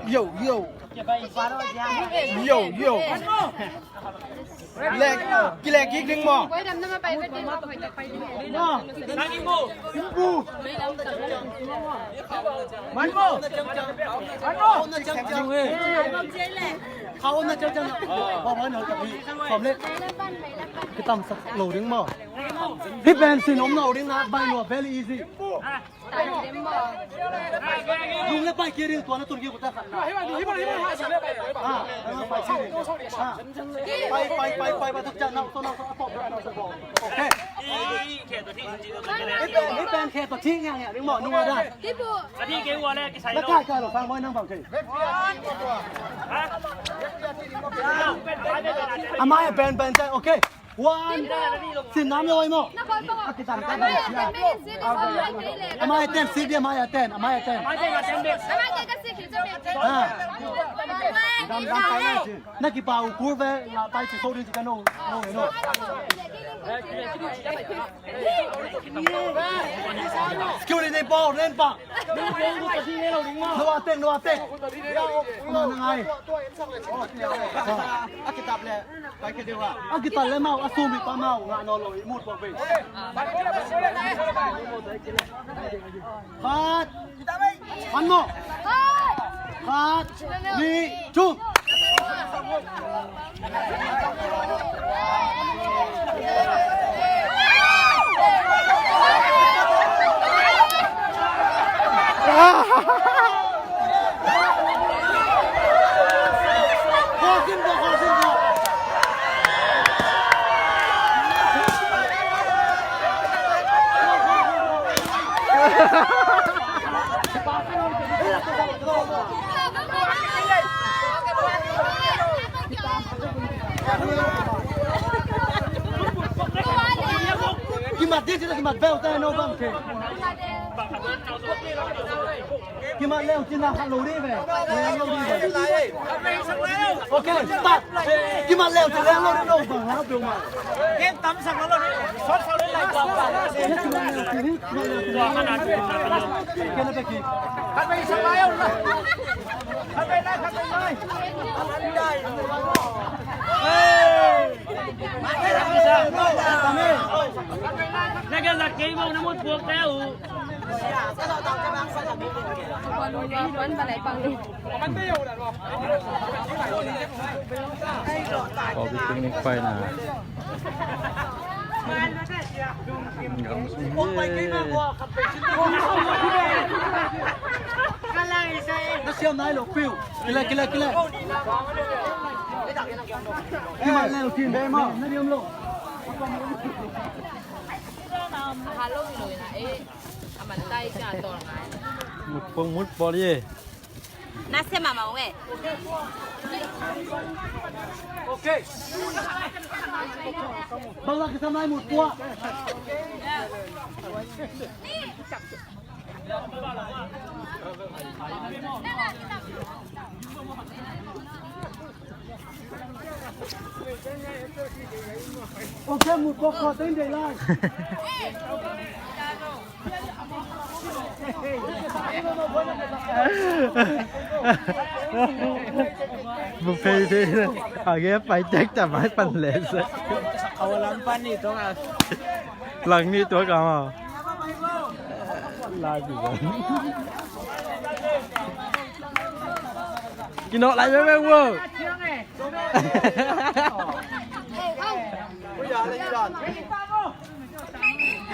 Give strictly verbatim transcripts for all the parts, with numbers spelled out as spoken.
Yo, yo. Yo, yo. Lek, kilek kik ding maw. Kitamsak lo ding maw. Hih pen sin om lo ding na, bai lua, very easy. Lung le pai kiri, tua na tun kiri, tua khat na. Ah, pai kiri. Ah. Pai, pai, pai, pai, pai, tuk cak, nak, tua nak, tua nak, tua nak. Okay. Hih pen, hih pen khe tua thik ngiang ngiang, ning maw, nung a dan. Na kai kai lo, fang boy nang bang khe. A mai a pen, pen cak, okay. One. Sin nam yo ai maw. A kitan ka. A mai a ten, sit dia, a mai a ten, a mai a ten. Ah. Na kipa uh kur ve, la pai ci so ding ci ka no, no, no. Security ball, len pa. No a tek, no a tek. Come on, ngai. A kitan le mau, a sum i pa mau, ngah nawn lo i mut bawk ve. Khat. Pan maw. Khat. Nih. Thum. Kimat ding ci, kimat bel te no bang ke. Kimat leu ci na khat lo ding ve. Leng lo ding ve. Okay, start. Kimat leu ci leng lo ding lo bang ha bel ma. Game tam sak lo lo ding. Sawt sak lo lai bang bang. Kimat leu ci, kimat leu ci. Kena peki. Khat ve sak lai. Khat ve lai, khat ve lai. Hey! Na ka zak kei bang na mut puak te uh. Pawlpi picnic paina. Na siam nai lo piu. Kila, kila, kila. Kimat leu cin. Na diam lo. Mut pong mut pol ye. Na se mama we. Okay. Bang la kisam lai mut pua. Okay, mut pok kho teng dei lai. Mut phei phei. A ge pai tek ta mai pan le se. Aw lang pan ni tong a. Lang ni tua ka ma. Lai bi. Kinawh lai veve uh. Ko ya le dan.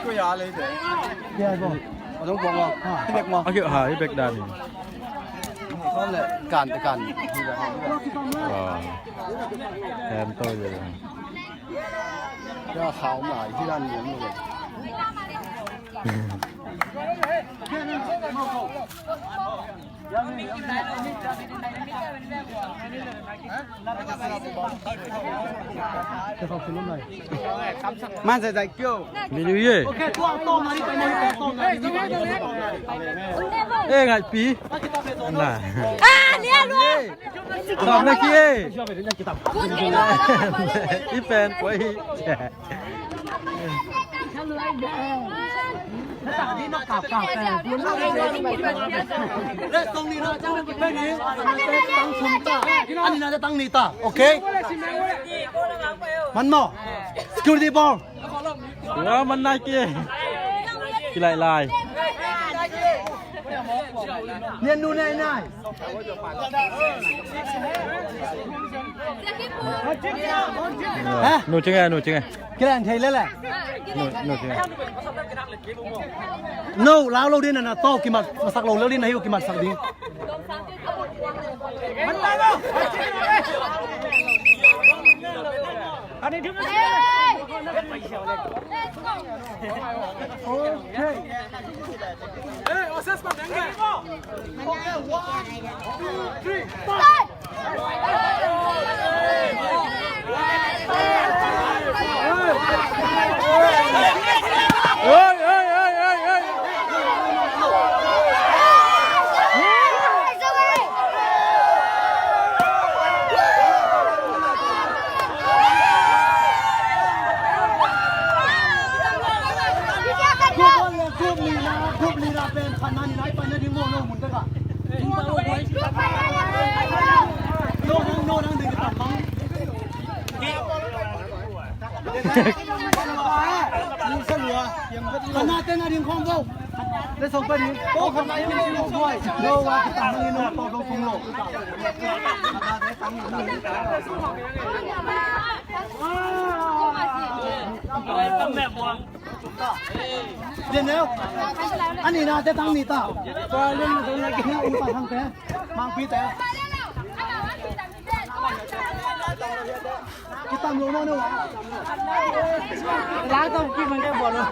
Ko ya le dan. Ya ko. Ong pong ko. Hi bek mo. Okay, ha, hi bek dan. Ko le kan kan. Ah. Kan to ye. Ya khau ma hi dan ni. Man sa zai kyo. Video ye. Eh, ngai pi. Na. Ah, ni a lua. Kom na ki e. I pen poi. Let's go, Nina. Tang sum ta. Ani na tang ni ta. Okay. Man mo. Security ball. Ua man nai ki. Ki lai lai. Nian nu nai nai. Ha? Nu ching e, nu ching e. Ki lai thei le le. Nu, nu ching e. No, lau lo din na to ki mat, masak lo lo din na hiu ki mat sak ding. Ani na te tang ni ta. Tua len na dong na ki na u ta thang te. Mang pi te. Ki tam lo na na wa. La tong ki mang ke bo lo.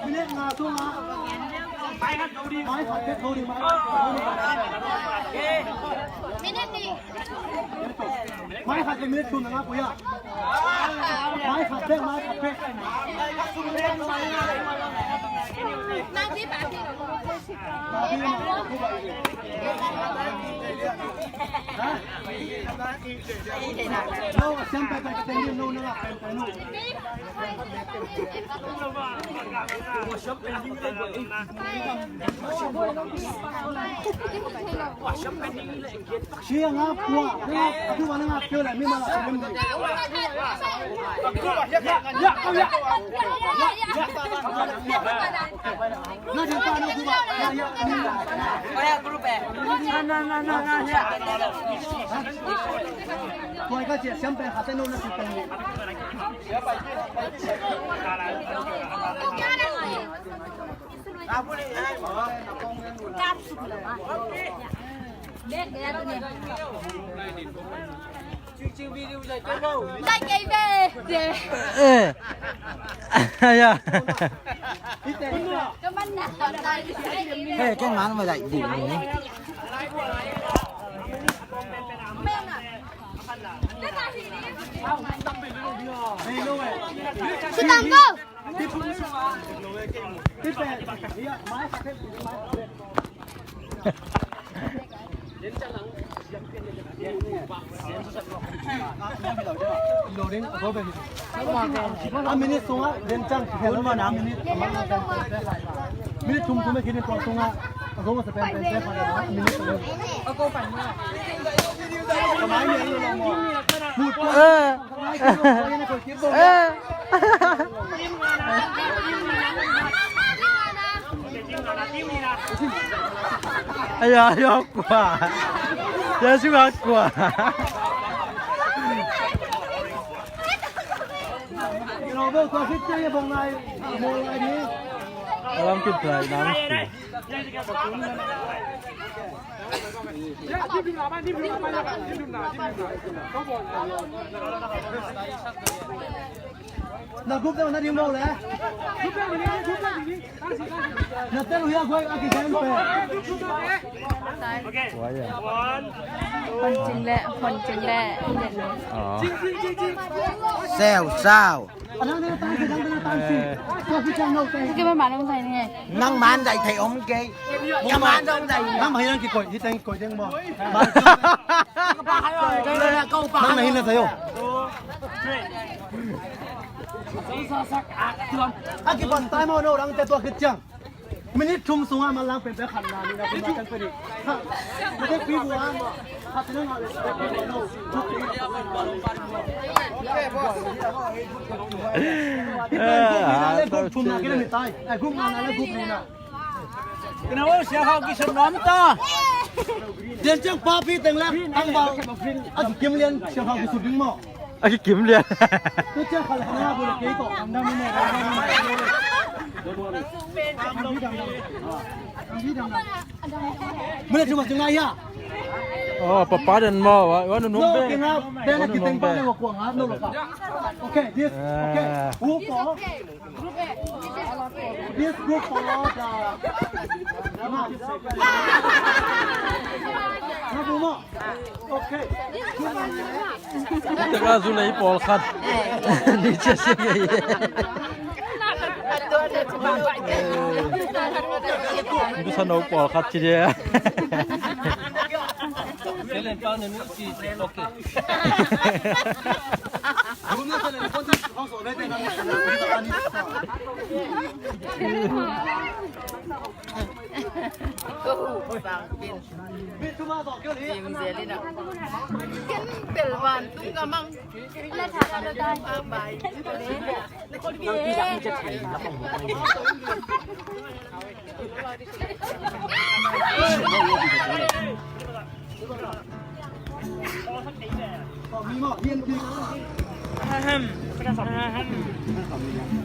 Minute nga sung ah. Mai khat bek tho ding, mai khat bek tho ding. Minute nih. Mai khat bek, minute thum na nga pui ah. Mai khat bek, mai khat bek. Nang pi pa pi. Pa pi ma. Ha? No, siam pai pai ka teng no na nga pai pai no. Siang a pua, a pua na nga pia la mi ma la. Eh. Ya. Hey, keng man ma dai bu ni. Sit down, go. A minute sungah, den chang, minute, minute thum thum a kini tua sungah. Ơ. Ơ. Ơ. Ơ, ơ, kua. Ơ, su kua. Alam kit lai nang. Na group deuh na ding lo le. Na tel uh hi a guai a kigen pe. Hon cing leh, hon cing leh. Sau, sau. Nang man dai thei om kei. Nang man dong dai. Nang man hi nang kikoi, hi teng kikoi ding mo. Nang man hi na thei om. A kipan tai mo no, nang te tua khit ciang. Minute thum sungah man lang pen pe khan na ni na kun na kan pe ni. Ha. Mate pi bua. Ha, te na ma le pe no. Group na le group thum na kena ni tai. Ai, group na na le group ni na. Kena o sia hau ki sun nom ta. Dian ciang pa pi teng lak tang bau. A kim lian sia hau ki sun ding mo. A kikim lian. Muna cuma cuma ya. Oh, papa dan mau, wa, wa nunung be. Okay, this, okay. Who for? This group follow the Nabu maw? Okay. Taka zu lei pawlkhat. Ni cia sia kei. Busa no pawlkhat ci dia.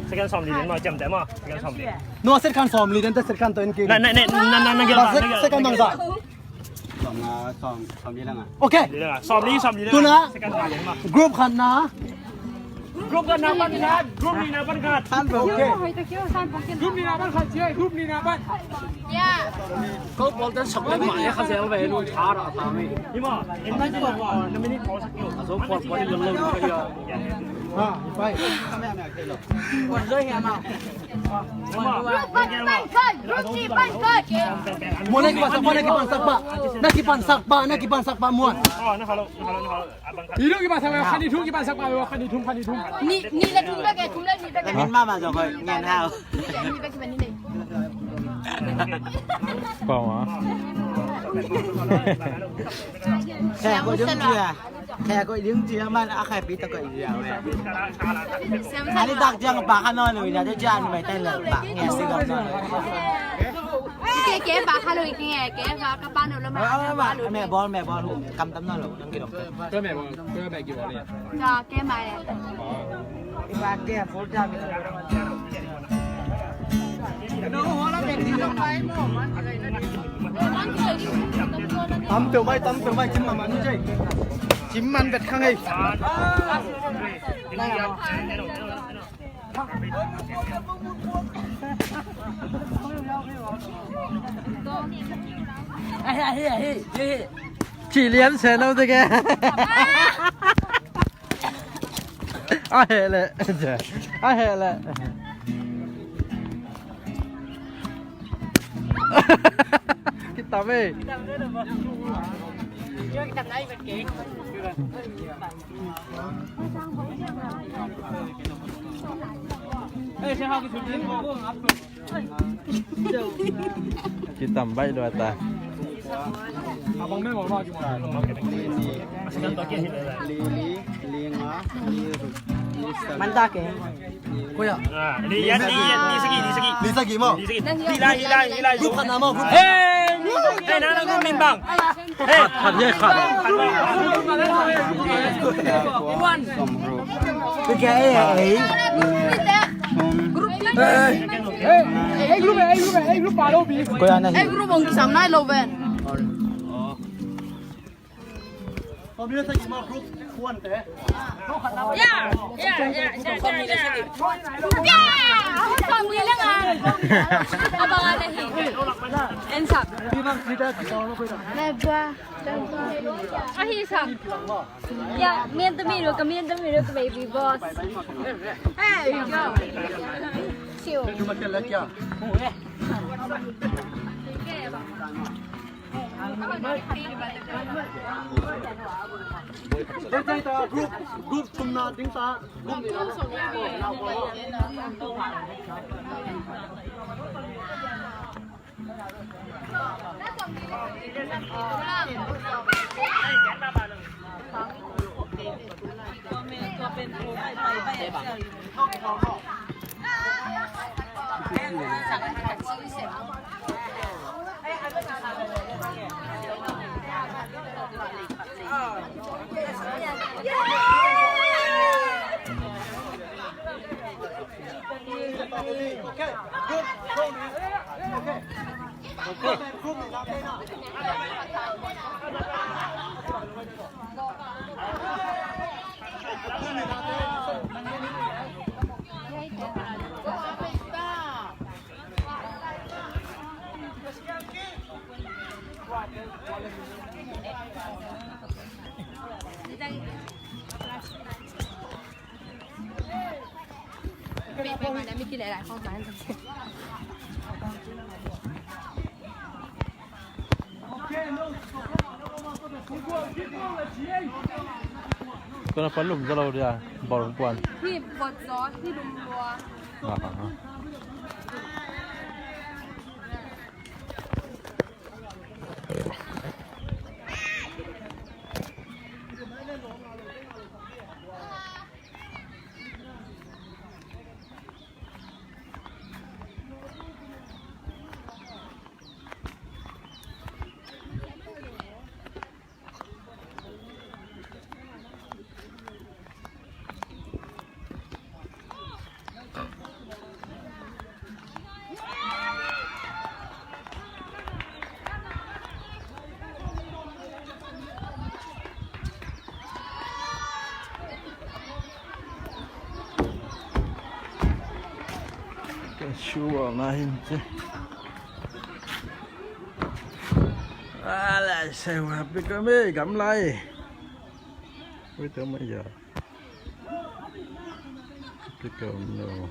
Second sawm li den maw, ciamteh maw. Second sawm li den. No, second sawm li den, second to en ki. Na, na, na, na, na, na, second bang sa. Sawm, ah, sawm, sawm li lang ah. Okay. Li lang ah. Sawm li, sawm li lang. Tuna. Second bang ma. Group khatna. Group khatna pan khat, group nihna pan khat. Okay. Group nihna pan khat, group nihna pan. Ko pawl ten sok leh mah leh kha zel ve, lung tha ra ta mi. Hi maw, en na ci maw, na minute pawl sak kio. A zo pawl pawl hi lo lo ka ya. Ha, pai. Pawl zoi hi maw. Group pan khat, group nih pan khat. Muan na kipan sak pa, na kipan sak pa, na kipan sak pa, na kipan sak pa, muan. Oh, na hello, na hello, na hello. Ni thum kipan sak ba, kha ni thum, kha ni thum, kha ni thum. Ni, ni le thum bek e, thum le ni bek e. Min mama zong koi ngen hau. Ni le ni bek e, ni le. Pau ah. Khe koi ding cia. Khe koi ding cia man a khai pi ta koi cia. Ani tak ciang pa kha non ui na de cia ni mai tai le pa nge si gam non. Ke ke pa kha lo ke nge ke pa ka pa no lo ma. Me bol, me bol kam tam non lo nang ki dok. Ka me bol, ka me ki bol ni. Ka ke mai. Tam peuh mai, tam peuh mai, cim man man cei. Cim man bet khang ei. Ci lian se no te ke. A heh leh. A heh leh. Kitam ei. Tam baih lua ta. Manta ke. Ko ya. Ni yan, ni yan, ni sagi, ni sagi. Ni sagi mo. Ni sagi. Hilai, hilai, hilai. Group khat na mo, group. Hey! Hey, nang group min bang. Hey. Khat, khat, khat. One. Ko kya hai, hai? Group. Hey. Hey, group, hey, group, hey, group, follow me. Ko ya nahi. Hey, group, ong kisam nai lo ben. Yeah, yeah, yeah, yeah, yeah, yeah. Yeah, hong sang ni leng a. Abang ada hi. Ensap. Ahi sang. Yeah, mian tami lo, ka mian tami lo, ka baby boss. Hey, go. Siu. Group, group thumna ding ta, group nihna. Kau na pan lum zaw lo dia, bawlung puan. Hi bawt zaw, hi lum lua. Ah, ah, ah. Ka shuwa na hin che. Ala, sai wa pe ka me gam lai. Wait a minute. Pe ka no.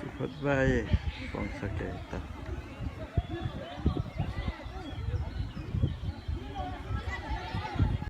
Kipat bai, kong sa ke ta.